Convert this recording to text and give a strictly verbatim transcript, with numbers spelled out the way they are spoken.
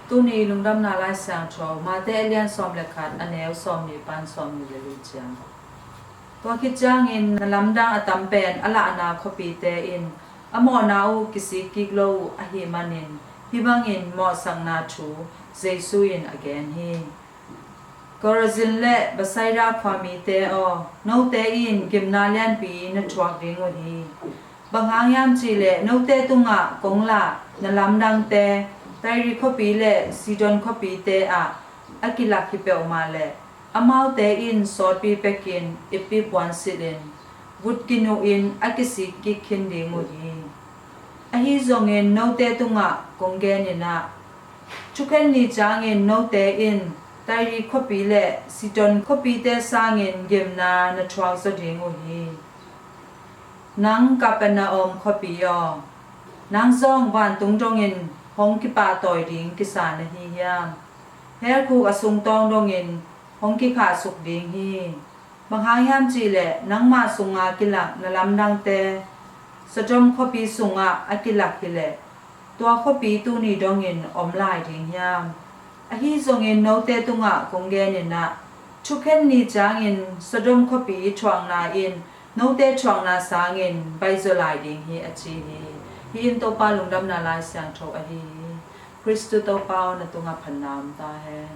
Tuni lungdamna Lai Siangtho, Mate a lian sawm le khat, a neu sawmnih pan sawmnih le li ciang. Tua khit ciangin na lamdang a tam pen a lahna khuapite in a mawhna uh kisik kik lo uh ahih manin hih bangin mawhsakna thu Jesu in a gen hi. Korazin le Bethsaida khuamite aw, note in gimna lianpi na thuak ding uh hi. Bang hang hiam cihleh note tungah kong lah na lamdangte Tyre khuapi le Sidon khuapite ah a kilak hi peuhmah leh amaute in sawtpi pekin ippi puan silhin vut kinuhin a kisik kik khin ding uh hi. Ahi zongin note tungah kong genin ah, thukhen ni ciangin note in Tyre khuapi le Sidon khuapite sangin gimna na thuak zaw ding uh hi. Nang Capernaum khuapi aw, nang zong vantung dongin hong kipahtawi ding kisa na hi hiam? Hell khuk a sungtawng dongin hong kikhahsuk ding hi. Bang hang hiam cihleh nangmah sunga kilak na lamdangte Sodom khuapi sungah a kilak hileh tua khuapi tuni dongin om lai ding hiam? Ahi zongin note tungah kong genin ah, thukhen ni ciangin Sodom khuapi thuakna in note thuakna sangin baih zaw lai ding hi, a ci hi. Hih in Topa lungdamna Lai Siangtho ahi hi. Khristu Topa aw, na tungah phatna om ta hen.